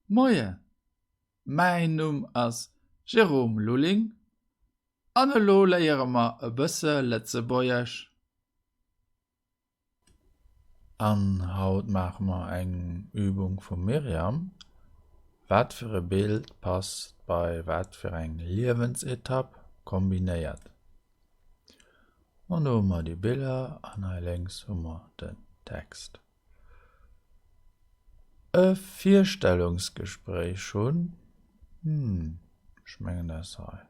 Moien, mäin Numm ass Jérôme Lulling an elo léiere mer e bësse Lëtzebuergesch. An haut maache mer eng Übung vum Myriam. Wat fir e Bild passt bei wat fir eng Liewensetapp kombinéiert? An do hu mer déi Biller an hei lénks hu mer den Text. E Virstellungsgespréich hunn, hm, ech mengen dat ass hei.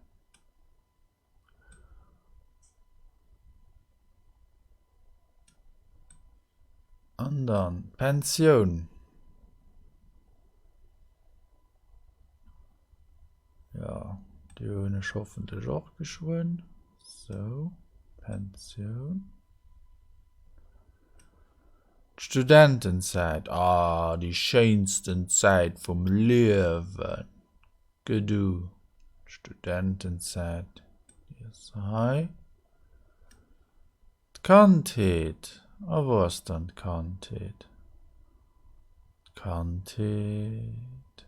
An dann d'Pensioun. Jo, déi hunn ech hoffentlech och geschwënn. Sou, Pensioun. D'Studentenzäit, ah, déi schéinsten Zäit vum Liewen. Gedu, d'Studentenzäit, déi ass hei. D'Kandheet, a wou ass dann d'Kandheet? D'Kandheet,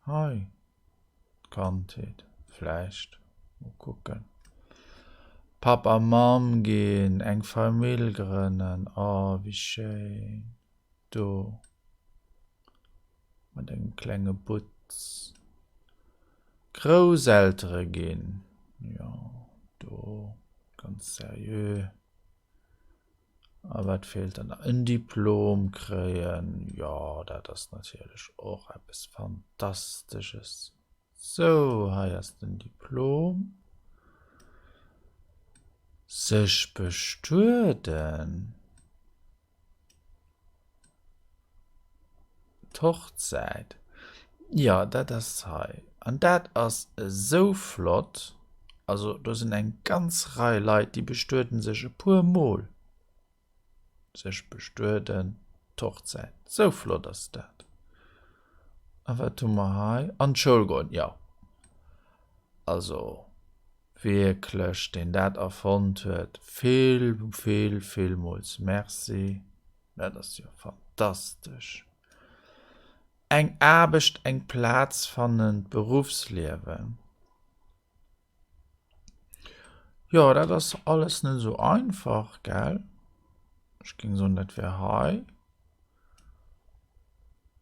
hei, d'Kandheet, vläicht, mol kucken. Papp a Mamm ginn, eng Famill grënnen, oh wéi schéin, do mat engem klenge Butz. Grousseltere ginn, jo do ganz seriö. A wat feelt dann nach? En Diplom kréien, jo dat ass natierlech och eppes Fantastesches. Sou, hei ass den Diplom. Sech bestueden. D'Hochzäit, jo dat ass hei. An dat ass esou flott. Also do sinn eng ganz Rei Leit, déi bestuede sech e puer Mol. Sech bestueden, d'Hochzäit, esou flott ass dat. A wat hu mer hei? An d'Schoul goen, jo. Also Wierklech, deen dat erfonnt huet, vill, vill, villmools Merci. Dat ass jo fantastesch. Eng Aarbecht, eng Plaz fannen, d'Beruffsliewen. Jo, dat ass alles net esou einfach, gell? Ech géing soen, dat wär hei.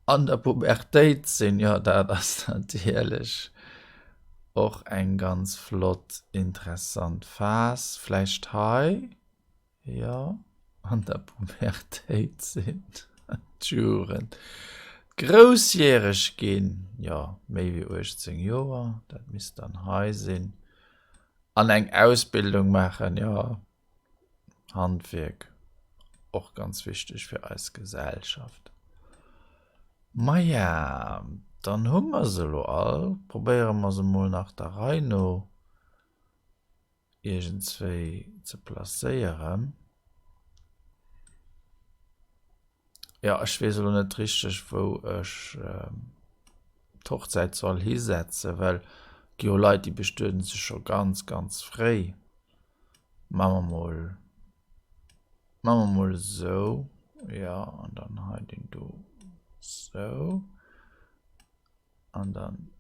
An der Pubertéit sinn, jo dat ass natierlech och eng ganz flott interessant Phas. Vläicht hei, jo an der Pubertéit sinn, d'Jugend, groussjäreg ginn, jo méi wéi 18 Joer, dat misst dann hei sinn, an eng Ausbildung maachen, jo. Handwierk, och ganz wichteg fir eis Gesellschaft. Maja, dann hu mer se elo all. Probéiere mer se mol nach der Rei no iergendswéi ze placéieren. Jo, ech weess elo net richteg, wou ech d'Hochzäit soll hisetzen, well et gi jo Leit, déi bestueden sech scho ganz, ganz fréi. Maache mer mol, maache mer mol esou, jo, an dann hei deen do esou an dann.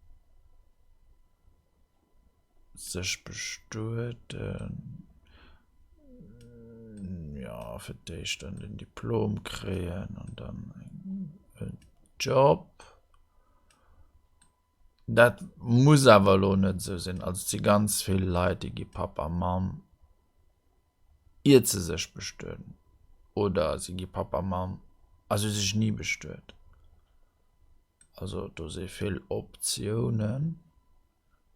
Sech bestueden, jo fir d'éischt dann den Diplom kréien an dann en Job. Dat muss awer elo net esou sinn. Also et si ganz vill Leit déi gi Papp a Mamm iert se sech bestueden oder si gi Papp a Mamm a si hu sech ni bestuet. Also do si vill Optiounen.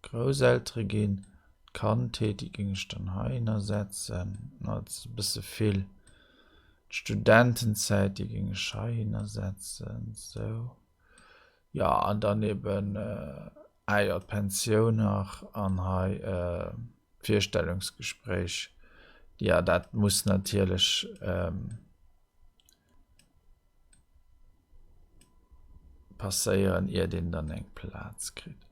Grousseltere ginn. D'Kandheet, déi géing ech dann heihinner setzen. Dat ass e bësse vill. D'Studentenzäit, déi géing ech heihinner setzen, esou. Jo, an dann eben, ah jo, d'Pensioun nach an hei d'Virstellungsgespréich. Jo, dat muss natierlech. Passéieren iert een dann eng Plaz kritt.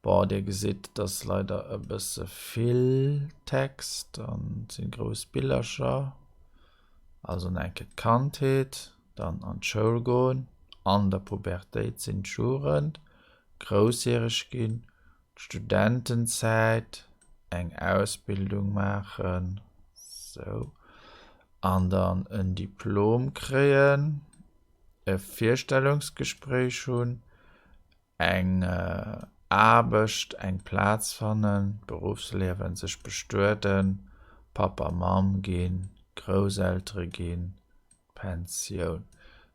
Bon, dir gesitt, et ass leider e bësse vill Text an et sinn grouss Billercher. Also nach eng Kéier d'Kandheet, dann an d'Schoul goen. An der Pubertéit sinn, d'Jugend, groussjäreg ginn, d'Studentenzäit, eng Ausbildung maachen, sou, an dann en Diplom kréien, e Virstellungsgespréich hunn, eng Aarbecht, eng Plaz fannen, d'Beruffsliewen, sech bestueden, Papp a Mamm ginn, Grousseltere ginn, d'Pensioun.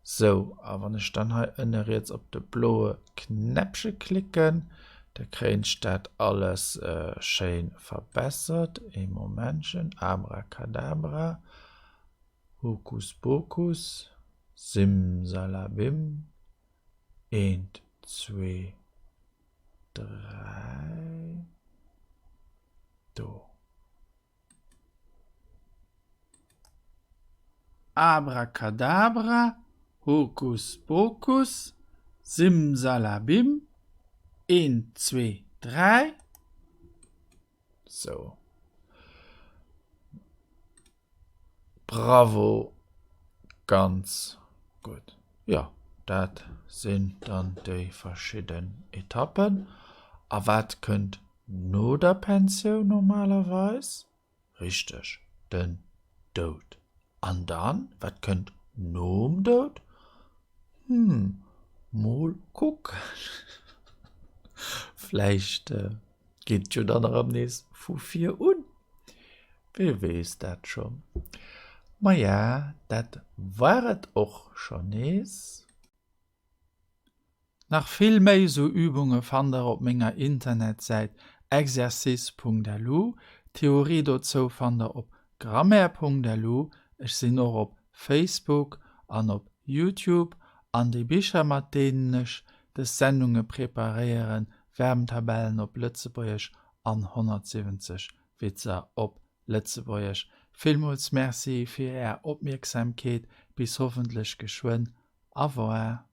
Sou, a wann ech dann hei ënne riets op de bloe Knäppche klicken, da kréien ech dat alles schéin verbessert. Ee Momentchen, Abracadabra, Hokuspokus, Simsalabim. Eent, zwee, dräi, do. Abracadabra, Hokus Pokus, Simsalabim, eent, zwee, dräi. Sou. Bravo, ganz gutt. Jo, dat sinn dann déi verschidden Etappen. A wat kënnt no der Pensioun normalerweis? Richteg, den Doud. An dann, wat kënnt nom Doud? Hm, mol kucken. Vläicht Geet et jo dann erëm nees vu vir un. Wie weess dat schonn. Maja, dat war et och schonn nees. Nach vill méi sou Übunge fannt der op menger Internetsäit exercice.lu. D'Theorie dozou fannt der op grammaire.lu. Ech sinn och op Facebook an op Youtube. An déi Bicher mat deenen ech dës Sendunge preparéieren, Verbntabellen op Lëtzebuergesch an 170 Witzer op Lëtzebuergesch. Villmools Merci fir Är Opmierksamkeet, bis hoffentlech geschwënn. Au revoir.